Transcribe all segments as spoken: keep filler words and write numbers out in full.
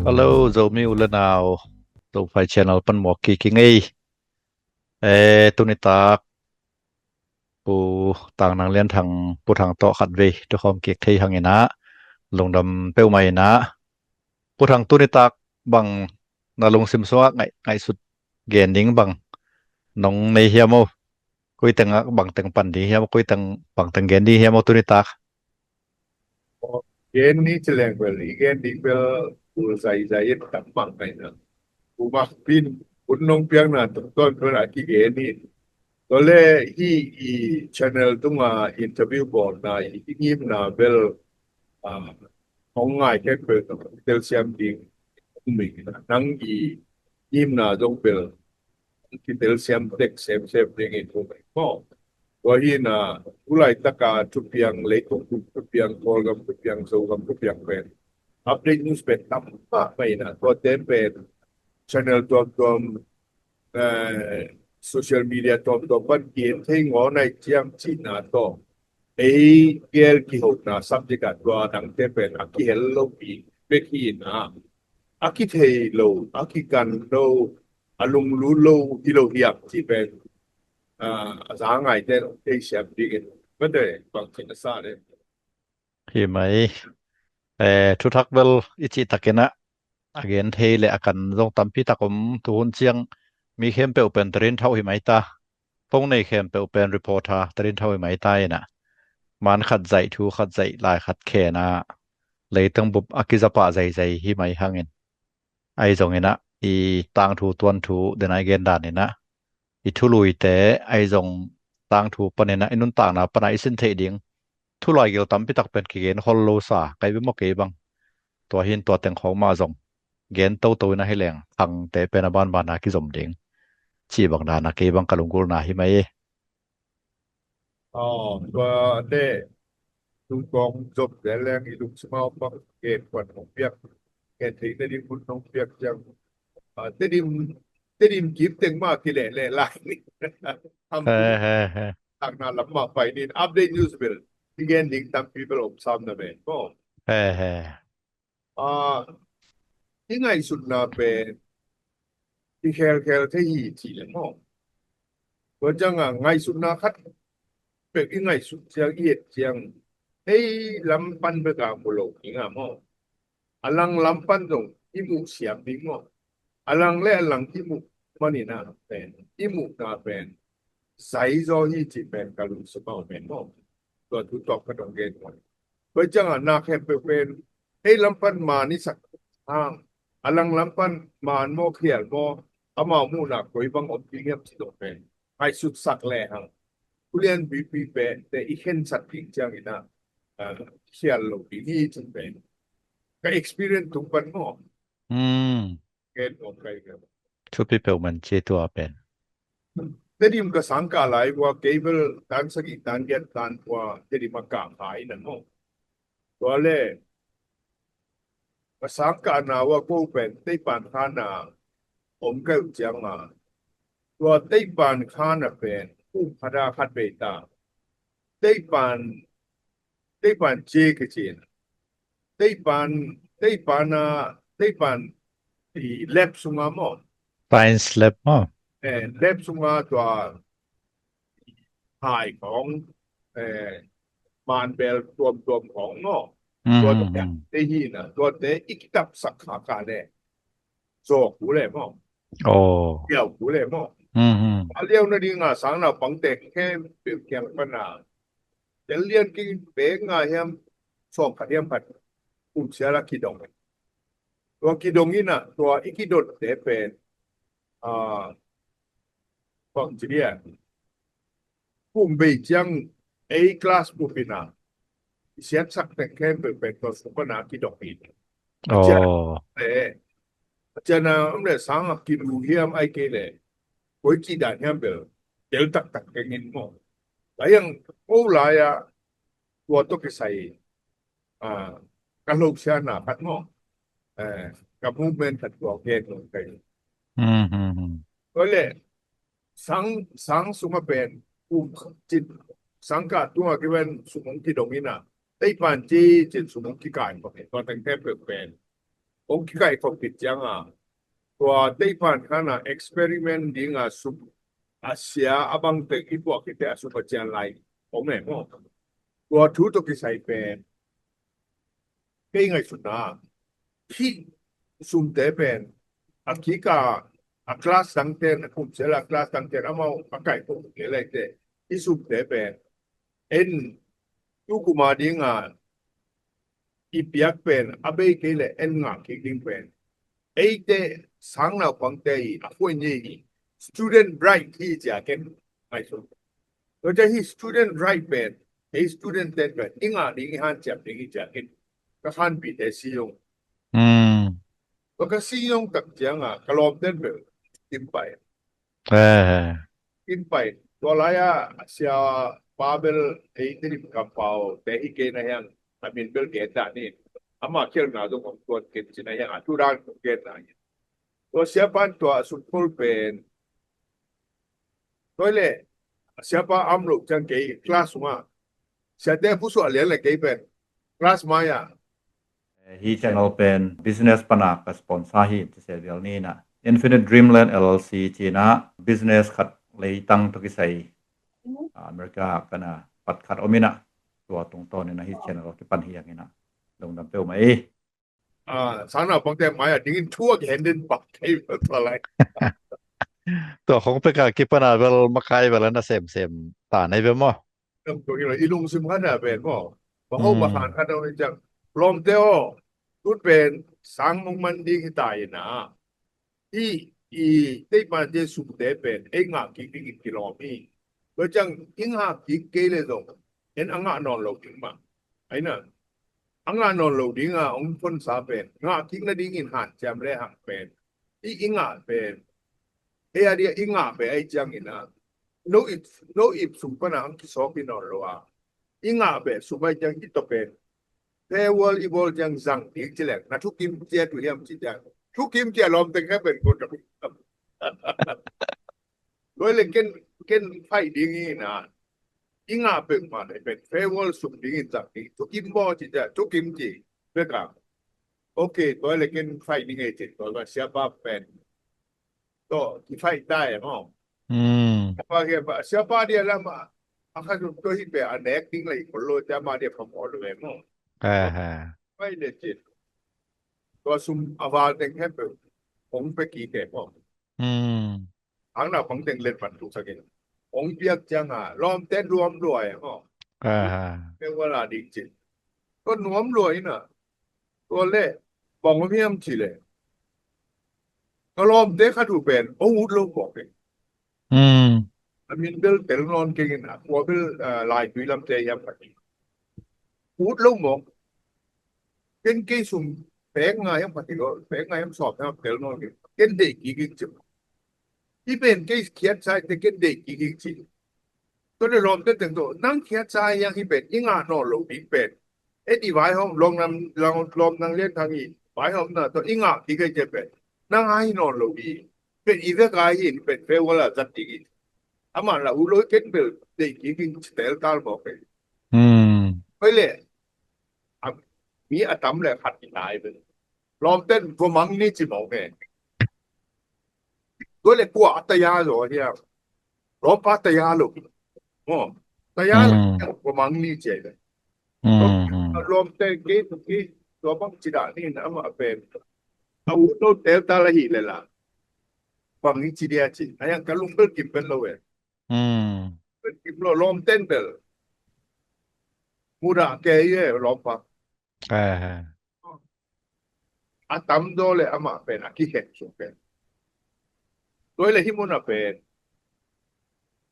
Hello, Zomi u le nau, Zophai channel pan muak kik ing ei. Eh, tuni tak Pu Tang Nang Lian Thang, Pu Thang tawh khat vei tukhawm kik thei hang in ah, lungdam peuhmah in ah. Pu Thang, tuni tak bang na lungsim sungah ngaih, ngaihsut gen ding bang nong nei hiam aw? Koi teng ah bang teng pan ding hiam aw, koi teng bang teng gen ding hiam aw tuni tak? Gen ni ci leng bel, i gen ding bel tul zaizai in tam bang ngai na. Kum a bin hun nong piakna tungtawn bel a kigen hi. Tua le hih i channel tunga interview bawlna i ngimna bel, ah, hong ngai khempeuh tawh telsiam ding um ing. Nang i ngimna zong bel kitelsiam tek semsem dingin um ing maw. Tua hi in ah, tu laitaka thupiang, leitung thupiang, Kawlgam thupiang, Zogam thupiang pen, update news pen tam mahmah in ah, tuate pen channel tuamtuam, eh, social media tuamtuam pan gen thei ngawn ahih ciang cihna tawh, ei gel kihona subject ah tua dangte pen a kihel lopi bek hi in ah, a kithei lo, a kikan lo, a lunglut lo hi lo hiam cih pen, ah, a za ngaite hong theisiam dingin mate bangci na sa le. Hi mai. Eh, thuthak bel i cih takin ah a gen thei le a kan zong tampi tak om. Tuhun ciang mi khempeuh pen tadinthauh hi mai ta. Phone nei khempeuh pen reporter tadinthauh hi mai ta in ah, man khat zaih, thu khat zaih, lai khat khen ah, leitung bup a kizapah zaizai hi mai hangin, ahi zongin ah i tangthu tuanthu den a i gen dan in ah, i thuluite ahi zong tangthu panin ah i nuntakna pan a i sin theih ding thu laigil tampi tak pen kigen khol lo sa kai bia maw kei bang. Tua hi in tua teng khawng mah zong gen toto in ahi leng Thangte pen a banban a kizom ding cih bang dan a kei bang ka lunggulhna hi mai. Aw, tua te tungkawng zom zel leng i lungsim a om bang gen kuan hong piak, gen theihna ding hun hong piak ciang, ah, Tedim, Tedim kim teng mah kileh leh lai. He, he, he. Takna lam mah pai nin, update news bel i gen ding tampi bel om sam na ven maw. He, he. Ah, i ngaihsutna pen i khelkhel thei hi cih leh maw. Tua ciangah ngaihsutna khat peuh i ngaihsut ciang, i et ciang, ei lam pan bek a mu lo ding a maw. A lang lam pan zong i muh siam ding maw. A lang le a lang i muh manin ah pen, i muhna pen zai zaw hi cih pen ka lungsim a om pen maw. Tua tu tawk ka dong gen maw. Tua ciangah na khempeuh pen ei lam pan maan i sak hang, a lang lam pan maan maw, khial maw, amau muhna koi bang om ding hiam cih dong pen ngaihsut sak lehang, ulian buipi pen te i khensat ding ciangin ah, ah, khial lo ding hi cih pen ka experience tung pan maw. Hmm. Thupi peuhmah ci tua pen. Tedim ka sangkah lai ua, kei bel tan sagih tan giat tan ua Tedim a kah kha in a maw. Tua le ka sangkahna ua ko pen Teipan khan a om ka uh cianga, tua Teipan khan a pen kum khat a khat vei ta. Teipan, Teipan ci kici in, Teipan, Teipan a, Teipan i lap sunga maw. Pine slab maw. Eh, lap sunga tua hai khawng, eh, manbel tuamtuam khawng maw. Mm, tua mm, te hi na, tua te i kitap sak kha ka le. Zawk uh le maw. Oh. Liau uh le maw. Mm, mm. A liau na dinga sang naupangte khempeuh kiang pana tel lian kik bek nga hiam, sawm khat hiam khat kum sia la kidong. Tua kidong in a, tua i kidonte pen, ah, bang ci dia, kum bei ciang ei class bup in a i siatsak teng khempeuh pen tua sung pana kidong in. A cian, oh, le a cian a om le sang a kilu hiam ai kei le koi ci dan hiam bel tel taktak keng in maw. Lai ang ko lai a tua tawh kisai, ah, ka hlosiatna khat maw, eh, ka movement khat tua gen lo kai. Hmm, hmm, hmm. Tua le sang, sang sunga pen kum cin, sangkah tunga kiven sung hong kidong in a, Teipan ci cin sung hong kikai maw, tua teng khempeuh pen hong kikaih khop khit cianga, tua teipan khana experiment dinga sum a sia a bangte i puak khit te a sum a cian lai om e maw. Tua thu tawh kisai pen kei ngaihsutna hih sumte pen a kika a class dangten a kumsel a class dangten amau a kaih khop khit te lai te hih sumte pen en tu kuma dinga i piak pen a bei kei le en ngah kik ding pen eite sang naupangte i a huai ni i student right hi cia ken ngaihsun. Tua cia hi student right pen ei student ten pen i ngah ding i hanciam ding i cia ken ka hanpite si zong. Tua ka si zong tak cianga ka lawmten pen kim pai. Kim pai. Tua lai-a sia pa bel ei Tedim kampau te hi kei na hiang a min bel gen dah ni. Ama khialhna zong hong tuan ken ci na hiang a thu dan hong gen na hiang. Tua siapan tua a sumkhol pen tua le siapa am lo ciang kei class sungah siate pusuah lian le kei pen class mai-ah. Hi channel pen business pana ka sponsor hi ti se vial ni na Infinite Dreamland L L C cina business khat leitang to kisai America kana pat khat om ina tua tungtawn ina hi channel kipan hi ang ina lungdam peuh mai. Sana pangte mai a dingin thu a kihen den pak thei vel ta lai. Tua khong peka kipana vel makai vel na semsem ta nei ve maw? Tua i lungsim khat a pen maw? Baho bahan khat a oi ciang lawmte aw, tut pen sang mong man ding hi ta ina. I i teipante sumte pen ei ngah kik dingin kilawm hi. Tua ciang i ngah kik kei le zong en a ngah nawn lo ding mah. Aina a ngah nawn lo dinga hong phonsa pen ngah kik nadingin hanciam le hang pen i i ngah pen ei a dia i ngah pen ei ciangina no ip no ip sum pana hong kisawk i nawn lo a i ngah pen sum ei ciang i to pen Fair World i bawl ciang zang ding ci leng na thukim cia tu hiam ci ciang thukim cia lawm teng kha pen ko tua le ken ken fight ding hi na i ngah pek ma le pen Fair World sum ding in zang ding thukim bawl ci cia thukim ci pek a. Ok tua le ken fight ding e ci tua siapa pen to ki fight ta e maw. Siapa dia lam a kha zong to hi pe a nek ding lai kol lo cia ma dia phamawh lo e maw. Fight le cin tua sum a val teng hem pe hong pe ki ke maw. Ang na pang teng let pan tu sakin hong piak ciang a lawmte nuam lua e maw. Pe wala ding cin tua nuam lua ina tua le bang om hiam ci le ka lawmte kha tu pen hong ut lo kawk e. A min bel tel nawn kengin a kua bel lai tui lamte hiam pati ut lo mawk. Ken kei sum pek nga hiam pati lo pek nga hiam sawm hiam tel nawn keng ken deih kik ing ci. I pen kei khiat sai te ken deih kik ing ci. Tua le lawmte teng tawh nang khiat sai hiang hi pen i ngah nawn lo ding pen e ti vaihawm lawm nang lian thang i vaihawmna tawh i ngah kik ei te pen nang a hi nawn lo i pen i vek a hi in pen Fair World a zat ding i. Amah la u lo ken bel deih kik in ci tel tal mawk e. Hoi le mi a tam le khat i nai bel lawmten vomang ni ci mawk e. Tua le kua a taya zaw hiam? Lawmpa taya lo maw? Taya lo hiam? Vomang ni ci e. Lawmte kei tu kei tua bang ci dah ni na amah pen a u lo tel tal a hi le la bang hi ci dia ci a yang ka lung bel kim bel lo e. Bel kim lo lawmten bel mudah kei e lawmpa. A tamzaw le amah pen a kihen sung pen. Tua le hih munah pen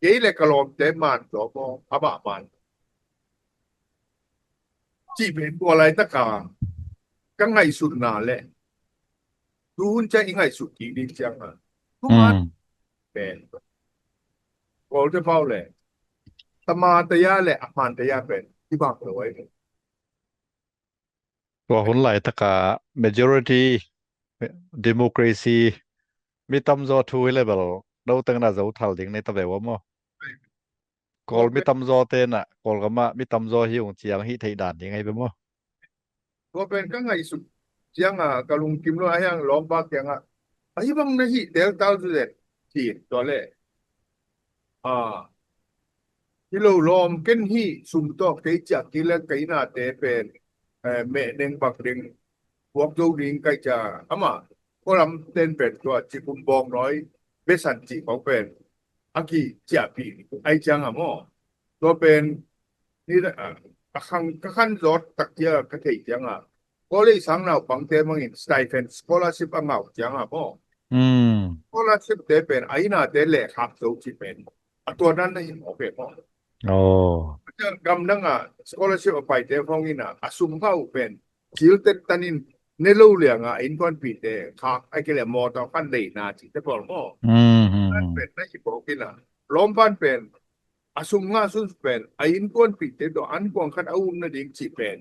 kei le ka lawmte man zaw maw amah man cih pen tua laitaka ka ngaihsutna le tuhun ciang i ngaihsut kik ding cianga thuman pen Kawlte pau le tama taya le a man taya pen i bang lo ai. Tua hun laitaka majority democracy mi tamzaw thu hi le bel dotengna zo thal ding nei ta ve ua maw? Kawl mi tamzaw tena Kawlgama mi tamzaw hi ung ciang hi theih dan ding ahi ve maw? Tua pen ka ngaihsut cianga ka lungkim lo a hiang lawmpa kianga a hi bang na hi teltal zu den ci tua le a hi lo lawm ken hi sum tawh kei ciah kile kei nate pen mehneng bak ding buak zo ding kai ca ama kolam ten pen tua ci kum bawng noi besan ci kong pen a ki ciahpih ai cianga maw tua pen ni a khang ka khan zawt tak cia ka thei cianga college sang naupangte mangin stipend scholarship a ngau cianga maw scholarship te pen a inate leh khak zo ci pen a tua nan na hin maw pe maw gam nanga scholarship a paite hong ina a sum ngau pen kiltet tanin ne lo lianga a innkuanpihte khak a kile mawtaw khan leina cite pawl maw pen na hi bawk ina lawmpan pen a sum nga sun pen a innkuanpihte tawh an kuang khat a um nading cih pen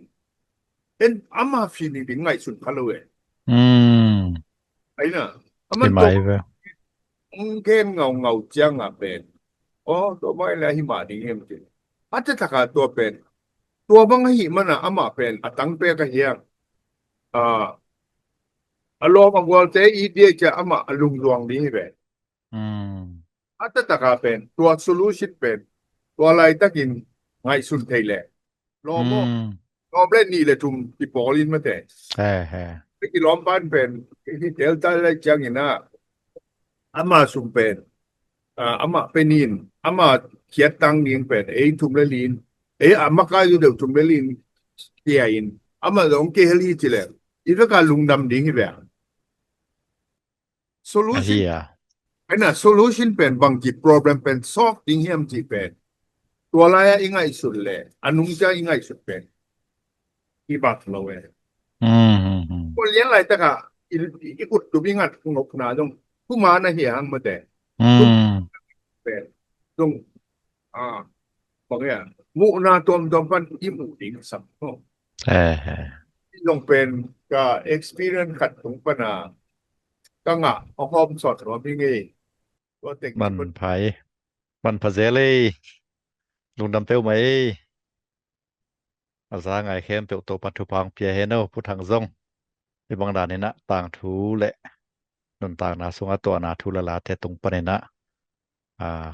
en ama feeling ding ngaihsun kha lo e. Aina aman tawh gen ngaungau cianga pen aw tua mai le a hi mah ding hiam cih a tetaka tua pen tua bang ahi mana amah pen a tangpek a hiang a lawm a gualte i dia cia amah a lungluang ding hi pen a tataka pen tua solution pen tua laitakin ngaihsun thei le lawm aw lawm le nih le thum i pawl in mate i lawmpan pen i teltal le ciangina ama sum pen ama penin ama khiat tang ding pen ei thum le lin ei ama kai deuh thum le lin kia in ama zong kei hel hi ci le i veka lungdam ding hi ve solution aina solution pen bangci problem pen solve ding hiam ci pen tua laia i ngaihsun le a nungcia i ngaihsun pen i bak lo e ko lian laitaka i ut tum i ngat ngopna zong kuma na hi hang mate pen zong a bang ya muhna tuamtuam pan i muh ding sam no zong pen ka experience khat tung pana ka ngah a hawm sawt nuam hi ngei tua tek man phai man pha zel ei lungdam peuh mai ei a za ngai khempeuh Topa thupha hong pia hen o Pu Thang zong hi bang daninah tangthu le nuntakna sungah tuahna thu le late tung paninah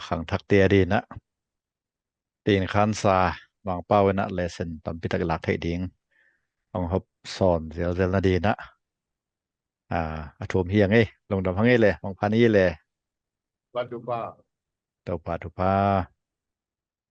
khangthakte a dinah tin khansa Mangpau inah lesen tampitak i lak theih ding hong hop sawn zelzel na dinah a thum hi a ngei lungdam ha ngei le hong phan hi le Topa thupha.